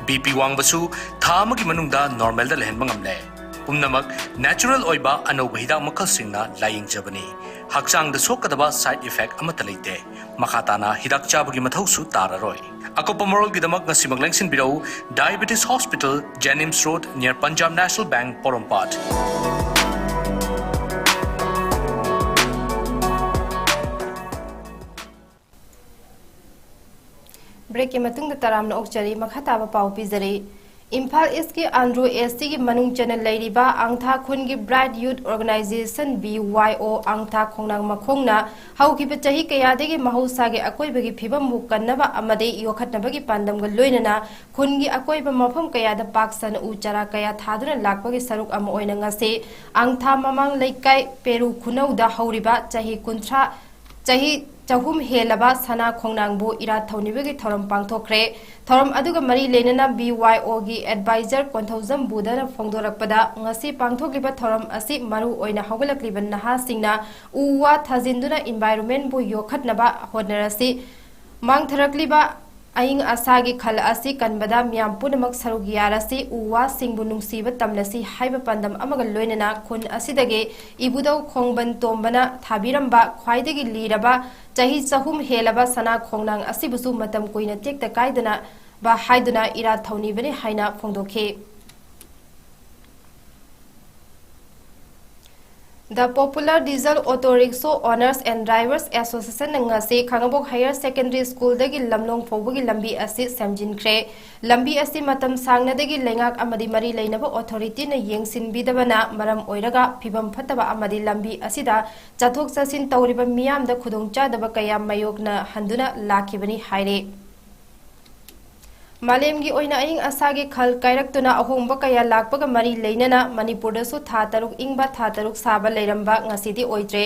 ꯕꯤ ꯄꯤ ꯋꯥꯡꯕꯁꯨ ꯊꯥ ꯑꯃꯒꯤ ꯃꯅꯨꯡꯗ ꯅꯣꯔꯃꯦꯜꯗ ꯂꯩꯍꯟꯕ ꯉꯝꯂꯦ꯫ ꯄꯨꯝꯅꯃꯛ ꯅꯦꯆꯔꯦꯜ ꯑꯣꯏꯕ ꯑꯅꯧꯕ ꯍꯤꯗꯥꯛ ꯃꯈꯜꯁꯤꯡꯅ ꯂꯥꯌꯦꯡꯖꯕꯅꯤ꯫ ꯍꯛꯆꯥꯡꯗ ꯁꯣꯛꯀꯗꯕ ꯁꯥꯏꯗ ꯏꯐꯦꯛ ꯑꯃꯠꯇ ꯂꯩꯇꯦ꯫ ꯃꯈꯥ ꯇꯥꯅ ꯍꯤꯗꯥꯛ ꯆꯥꯕꯒꯤ ꯃꯊꯧꯁꯨ ꯇꯥꯔꯔꯣꯏ꯫ ꯑꯀꯨꯞꯄ ꯃꯔꯣꯜꯒꯤꯗꯃꯛ ꯉꯁꯤꯃꯛ ꯂꯦꯡꯁꯤꯟꯕꯤꯔꯛꯎ, diabetes hospital, JNIMS road, near Punjab National Bank, Porompat. ꯕ꯭ꯔꯦꯛꯀꯤ ꯃꯇꯨꯡꯗ ꯇꯔꯥꯝꯅ ꯑꯣꯛꯆꯔꯤ꯫ ꯃꯈꯥ ꯇꯥꯕ ꯄꯥꯎ ꯄꯤꯖꯔꯤ꯫ ꯏꯝꯐꯥꯜ ꯏꯁꯀꯤ ꯑꯟꯗ꯭ꯔꯣ ꯑꯦꯁ ꯇꯤꯒꯤ ꯃꯅꯨꯡ ꯆꯟꯅ ꯂꯩꯔꯤꯕ ꯑꯪꯊꯥ ꯈꯨꯟꯒꯤ ꯕ꯭ꯔꯥꯏꯠ ꯌꯨꯠ ꯑꯣꯔꯒꯅꯥꯏꯖꯦꯁꯟ, ꯕꯤ ꯋꯥꯏ ꯑꯣ, ꯑꯪꯊꯥ ꯈꯣꯡꯅꯥꯡ ꯃꯈꯣꯡꯅ ꯍꯧꯈꯤꯕ ꯆꯍꯤ ꯀꯌꯥꯗꯒꯤ ꯃꯍꯧꯁꯥꯒꯤ ꯑꯀꯣꯏꯕꯒꯤ ꯐꯤꯕꯝꯕꯨ ꯀꯟꯅꯕ ꯑꯃꯗꯤ ꯌꯣꯛꯈꯠꯅꯕꯒꯤ ꯄꯥꯟꯗꯝꯒ ꯂꯣꯏꯅꯅ ꯈꯨꯟꯒꯤ ꯑꯀꯣꯏꯕ ꯃꯐꯝ ꯀꯌꯥꯗ ꯄꯥꯛ ꯁꯟꯅ ꯎ ꯆꯥꯔꯥ ꯀꯌꯥ ꯊꯥꯗꯨꯅ ꯂꯥꯛꯄꯒꯤ ꯁꯔꯨꯛ ꯑꯃ ꯑꯣꯏꯅ ꯉꯁꯤ ꯑꯪꯊꯥ ꯃꯃꯥꯡ ꯂꯩꯀꯥꯏ ꯄꯦꯔꯨ ꯈꯨꯅꯧꯗ ꯍꯧꯔꯤꯕ ꯆꯍꯤ ꯀꯨꯟꯊ꯭ꯔꯥ, ꯆꯍꯤ ꯆꯍꯨꯝ ꯍꯦꯜꯂꯕ ꯁꯅꯥ ꯈꯣꯡꯅꯥꯡꯕꯨ ꯏꯔꯥꯠ ꯊꯧꯅꯤꯕꯒꯤ ꯊꯧꯔꯝ ꯄꯥꯡꯊꯣꯛꯈ꯭ꯔꯦ꯫ ꯊꯧꯔꯝ ꯑꯗꯨꯒ ꯃꯔꯤ ꯂꯩꯅꯅ ꯕꯤ ꯋꯥꯏ ꯑꯣꯒꯤ ꯑꯦꯗꯚꯥꯏꯖꯔ ꯀꯣꯟꯊꯧꯖꯝ ꯕꯨꯙꯅ ꯐꯣꯡꯗꯣꯔꯛꯄꯗ, ꯉꯁꯤ ꯄꯥꯡꯊꯣꯛꯂꯤꯕ ꯊꯧꯔꯝ ꯑꯁꯤ ꯃꯔꯨ ꯑꯣꯏꯅ ꯍꯧꯒꯠꯂꯛꯂꯤꯕ ꯅꯍꯥꯁꯤꯡꯅ ꯎ ꯋꯥ ꯊꯥꯖꯤꯟꯗꯨꯅ ꯏꯟꯚꯥꯏꯔꯣꯟꯃꯦꯟꯕꯨ ꯌꯣꯛꯈꯠꯅꯕ ꯍꯣꯠꯅꯔꯁꯤ꯫ ꯃꯥꯡꯊꯔꯛꯂꯤꯕ ꯑꯏꯪ ꯑꯁꯥꯒꯤ ꯈꯜ ꯑꯁꯤ ꯀꯟꯕꯗ ꯃꯤꯌꯥꯝ ꯄꯨꯝꯅꯃꯛ ꯁꯔꯨꯛ ꯌꯥꯔꯁꯤ, ꯎ ꯋꯥꯁꯤꯡꯕꯨ ꯅꯨꯡꯁꯤꯕ ꯇꯝꯂꯁꯤ ꯍꯥꯏꯕ ꯄꯥꯟꯗꯝ ꯑꯃꯒ ꯂꯣꯏꯅꯅ ꯈꯨꯟ ꯑꯁꯤꯗꯒꯤ ꯏꯕꯨꯙꯧ ꯈꯣꯡꯕꯟ ꯇꯣꯝꯕꯅ ꯊꯥꯕꯤꯔꯝꯕ ꯈ꯭ꯋꯥꯏꯗꯒꯤ ꯂꯤꯔꯕ ꯆꯍꯤ ꯆꯍꯨꯝ ꯍꯦꯜꯂꯕ ꯁꯅꯥ ꯈꯣꯡꯅꯥꯡ ꯑꯁꯤꯕꯨꯁꯨ ꯃꯇꯝ ꯀꯨꯏꯅ ꯇꯦꯛꯇ ꯀꯥꯏꯗꯅꯕ ꯍꯥꯏꯗꯨꯅ ꯏꯔꯥꯠ ꯊꯧꯅꯤꯕꯅꯤ ꯍꯥꯏꯅ ꯐꯣꯡꯗꯣꯛꯈꯤ꯫ The Popular Diesel Auto Rickshaw Owners and Drivers Association ꯅ ꯉꯁꯤ ꯈꯥꯉꯕꯣꯛ Higher Secondary School ꯗꯒꯤ ꯂꯝꯂꯣꯡ ꯐꯥꯎꯕꯒꯤ ꯂꯝꯕꯤ ꯑꯁꯤ ꯁꯦꯝꯖꯤꯟꯈ꯭ꯔꯦ꯫ ꯂꯝꯕꯤ ꯑꯁꯤ ꯃꯇꯝ ꯁꯥꯡꯅꯗꯒꯤ ꯂꯩꯉꯥꯛ ꯑꯃꯗꯤ ꯃꯔꯤ ꯂꯩꯅꯕ authority ꯅ ꯌꯦꯡꯁꯤꯟꯕꯤꯗꯕꯅ ꯃꯔꯝ ꯑꯣꯏꯔꯒ ꯐꯤꯕꯝ ꯐꯠꯇꯕ ꯑꯃꯗꯤ ꯂꯝꯕꯤ ꯑꯁꯤꯗ ꯆꯠꯊꯣꯛ ꯆꯠꯁꯤꯟ ꯇꯧꯔꯤꯕ ꯃꯤꯌꯥꯝꯗ ꯈꯨꯗꯣꯡꯆꯥꯗꯕ ꯀꯌꯥ ꯃꯥꯌꯣꯛꯅꯍꯟꯗꯨꯅ ꯂꯥꯛꯈꯤꯕꯅꯤ ꯍꯥꯏꯔꯤ꯫ ꯃꯥꯂꯦꯝꯒꯤ ꯑꯣꯏꯅ ꯑꯏꯪ ꯑꯁꯥꯒꯤ ꯈꯜ ꯀꯥꯏꯔꯛꯇꯨꯅ ꯑꯍꯣꯡꯕ ꯀꯌꯥ ꯂꯥꯛꯄꯒ ꯃꯔꯤ ꯂꯩꯅꯅ ꯃꯅꯤꯄꯨꯔꯗꯁꯨ ꯊꯥ ꯇꯔꯨꯛ ꯏꯪꯕ, ꯊꯥ ꯇꯔꯨꯛ ꯁꯥꯕ ꯂꯩꯔꯝꯕ ꯉꯁꯤꯗꯤ ꯑꯣꯏꯗ꯭ꯔꯦ꯫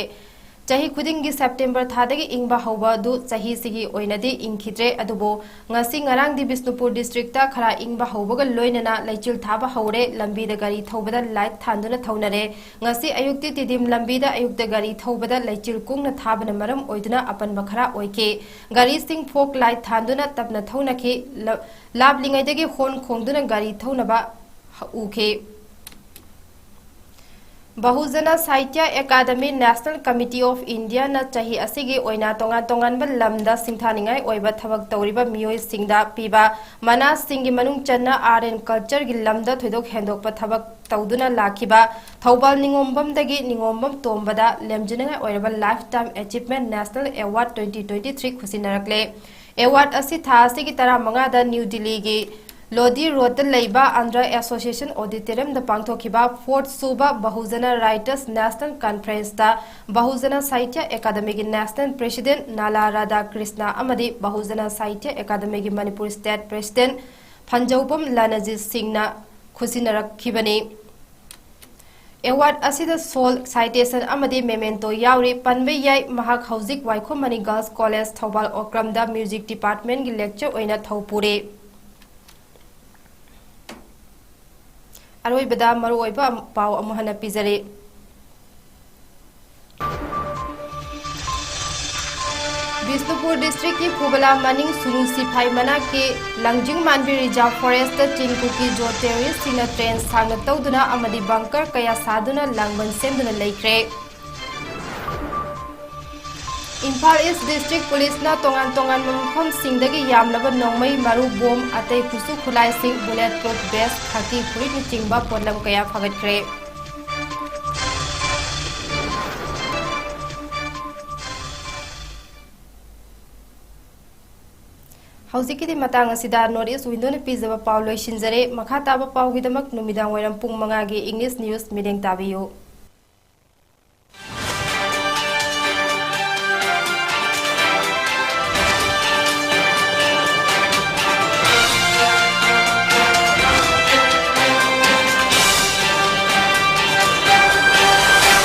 ꯆꯍꯤ ꯈꯨꯗꯤꯡꯒꯤ ꯁꯦꯞꯇꯦꯝꯕꯔ ꯊꯥꯗꯒꯤ ꯏꯪꯕ ꯍꯧꯕ ꯑꯗꯨ ꯆꯍꯤꯁꯤꯒꯤ ꯑꯣꯏꯅꯗꯤ ꯏꯪꯈꯤꯗ꯭ꯔꯦ꯫ ꯑꯗꯨꯕꯨ ꯉꯁꯤ ꯉꯔꯥꯡꯗꯤ ꯕꯤꯁꯅꯨꯄꯨꯔ ꯗꯤꯁꯇ꯭ꯔꯤꯛꯇ ꯈꯔ ꯏꯪꯕ ꯍꯧꯕꯒ ꯂꯣꯏꯅꯅ ꯂꯩꯆꯤꯜ ꯊꯥꯕ ꯍꯧꯔꯦ꯫ ꯂꯝꯕꯤꯗ ꯒꯥꯔꯤ ꯊꯧꯕꯗ ꯂꯥꯏꯠ ꯊꯥꯟꯗꯨꯅ ꯊꯧꯅꯔꯦ꯫ ꯉꯁꯤ ꯑꯌꯨꯛꯇꯤ ꯇꯤꯗꯤꯝ ꯂꯝꯕꯤꯗ ꯑꯌꯨꯛꯇ ꯒꯥꯔꯤ ꯊꯧꯕꯗ ꯂꯩꯆꯤꯜ ꯀꯨꯡꯅ ꯊꯥꯕꯅ ꯃꯔꯝ ꯑꯣꯏꯗꯨꯅ ꯑꯄꯟꯕ ꯈꯔ ꯑꯣꯏꯈꯤ꯫ ꯒꯥꯔꯤꯁꯤꯡ ꯐꯣꯛ ꯂꯥꯏꯠ ꯊꯥꯟꯗꯨꯅ ꯇꯞꯅ ꯊꯧꯅꯈꯤ꯫ ꯂ-, ꯂꯥꯞꯂꯤꯉꯩꯗꯒꯤ ꯍꯣꯔꯟ ꯈꯣꯡꯗꯨꯅ ꯒꯥꯔꯤ ꯊꯧꯅꯕ ꯎꯈꯤ꯫ ꯕꯍꯨꯖꯅ ꯁꯥꯍꯤꯇ꯭ꯌ ꯑꯦꯀꯥꯗꯃꯤ National Committee of Indiaꯅ ꯆꯍꯤ ꯑꯁꯤꯒꯤ ꯑꯣꯏꯅ ꯇꯣꯉꯥꯟ ꯇꯣꯉꯥꯟꯕ ꯂꯝꯗ ꯁꯤꯡꯊꯥꯅꯤꯡꯉꯥꯏ ꯑꯣꯏꯕ ꯊꯕꯛ ꯇꯧꯔꯤꯕ ꯃꯤꯑꯣꯏꯁꯤꯡꯗ ꯄꯤꯕ ꯃꯅꯥꯁꯤꯡꯒꯤ ꯃꯅꯨꯡ ꯆꯟꯅ Art and Cultureꯒꯤ ꯂꯝꯗ ꯊꯣꯏꯗꯣꯛ ꯍꯦꯟꯗꯣꯛꯄ ꯊꯕꯛ ꯇꯧꯗꯨꯅ ꯂꯥꯛꯈꯤꯕ ꯊꯧꯕꯥꯜ ꯅꯤꯉꯣꯝꯕꯝꯗꯒꯤ ꯅꯤꯉꯣꯝꯕꯝ ꯇꯣꯝꯕꯗ ꯂꯦꯝꯖꯅꯤꯡꯉꯥꯏ ꯑꯣꯏꯔꯕ Lifetime Achievement National Award twenty twenty-three ꯈꯨꯁꯤꯟꯅꯔꯛꯂꯦ꯫ Award ꯑꯁꯤ ꯊꯥ ꯑꯁꯤꯒꯤ ꯇꯔꯥꯃꯉꯥꯗ ꯅ꯭ꯌꯨ ꯗꯤꯜꯂꯤꯒꯤ ꯂꯣꯗꯤ ꯔꯣꯗꯇ ꯂꯩꯕ ꯑꯟꯙ꯭ꯔ ꯑꯦꯁꯣꯁꯤꯌꯦꯁꯟ ꯑꯣꯗꯤꯇꯣꯔꯤꯌꯝꯗ ꯄꯥꯡꯊꯣꯛꯈꯤꯕ fourth ꯁꯨꯕ ꯕꯍꯨꯖꯅ Writers National Conferenceꯇ ꯕꯍꯨꯖꯅ ꯁꯥꯍꯤꯇ꯭ꯌ ꯑꯦꯀꯥꯗꯃꯤꯒꯤ National President ꯅꯥꯂꯥ ꯔꯥꯙꯥꯀ꯭ꯔꯤꯁꯅ ꯑꯃꯗꯤ ꯕꯍꯨꯖꯅ ꯁꯥꯍꯤꯇ꯭ꯌ ꯑꯦꯀꯥꯗꯃꯤꯒꯤ ꯃꯅꯤꯄꯨꯔ State President ꯐꯟꯖꯧꯕꯝ ꯂꯥꯅꯖꯤꯠ ꯁꯤꯡꯅ ꯈꯨꯠꯁꯤꯟꯅꯔꯛꯈꯤꯕꯅꯤ꯫ Award ꯑꯁꯤꯗ ꯁꯣꯜ, ꯁꯥꯏꯇꯦꯁꯟ ꯑꯃꯗꯤ ꯃꯦꯃꯦꯟꯇꯣ ꯌꯥꯎꯔꯤ꯫ ꯄꯟꯕ ꯌꯥꯏ, ꯃꯍꯥꯛ ꯍꯧꯖꯤꯛ ꯋꯥꯏꯈꯣꯝ ꯃꯅꯤ Girls College ꯊꯧꯕꯥꯜ ꯑꯣꯀ꯭ꯔꯝꯗ music departmentꯀꯤ lecturer ꯑꯣꯏꯅ ꯊꯧ ꯄꯨꯔꯤ꯫ ꯑꯔꯣꯏꯕꯗ ꯃꯔꯨꯑꯣꯏꯕ ꯑꯃ-, ꯄꯥꯎ ꯑꯃꯨꯛ ꯍꯟꯅ ꯄꯤꯖꯔꯤ꯫ ꯕꯤꯁꯅꯨꯄꯨꯔ districtꯀꯤ ꯐꯨꯕꯂꯥ ꯃꯅꯤꯡ ꯁꯨꯔꯨ ꯁꯤꯐꯥꯏ ꯃꯅꯥꯛꯀꯤ ꯂꯪꯖꯤꯡ ꯃꯥꯟꯕꯤ reserve forestꯇ ꯆꯤꯟ ꯀꯨꯀꯤ ꯖꯣ terroristꯁꯤꯡꯅ trench ꯁꯥꯡꯅ ꯇꯧꯗꯨꯅ ꯑꯃꯗꯤ bunker ꯀꯌꯥ ꯁꯥꯗꯨꯅ ꯂꯥꯡꯕꯟ ꯁꯦꯝꯗꯨꯅ ꯂꯩꯈ꯭ꯔꯦ꯫ ꯏꯝꯐꯥꯜ East District Policeꯅ ꯇꯣꯉꯥꯟ ꯇꯣꯉꯥꯟꯕ ꯃꯐꯝꯁꯤꯡꯗꯒꯤ ꯌꯥꯝꯂꯕ ꯅꯣꯡꯃꯩ, ꯃꯔꯨ, ꯕꯣꯝ, ꯑꯇꯩ ꯈꯨꯠꯁꯨ ꯈꯨꯠꯂꯥꯏꯁꯤꯡ, bullet proof vest, ꯈꯥꯀꯤ ꯐꯨꯔꯤꯠꯅꯆꯤꯡꯕ ꯄꯣꯠꯂꯝ ꯀꯌꯥ ꯐꯥꯒꯠꯈ꯭ꯔꯦ꯫ ꯍꯧꯖꯤꯛꯀꯤꯗꯤ ꯃꯇꯥꯡ ꯑꯁꯤꯗ North East Windowꯅ ꯄꯤꯖꯕ ꯄꯥꯎ ꯂꯣꯏꯁꯤꯟꯖꯔꯦ꯫ ꯃꯈꯥ ꯇꯥꯕ ꯄꯥꯎꯒꯤꯗꯃꯛ ꯅꯨꯃꯤꯗꯥꯡ ꯋꯥꯏꯔꯝ ꯄꯨꯡ ꯃꯉꯥꯒꯤ English news ꯃꯤꯠꯌꯦꯡ ꯇꯥꯕꯤꯌꯨ꯫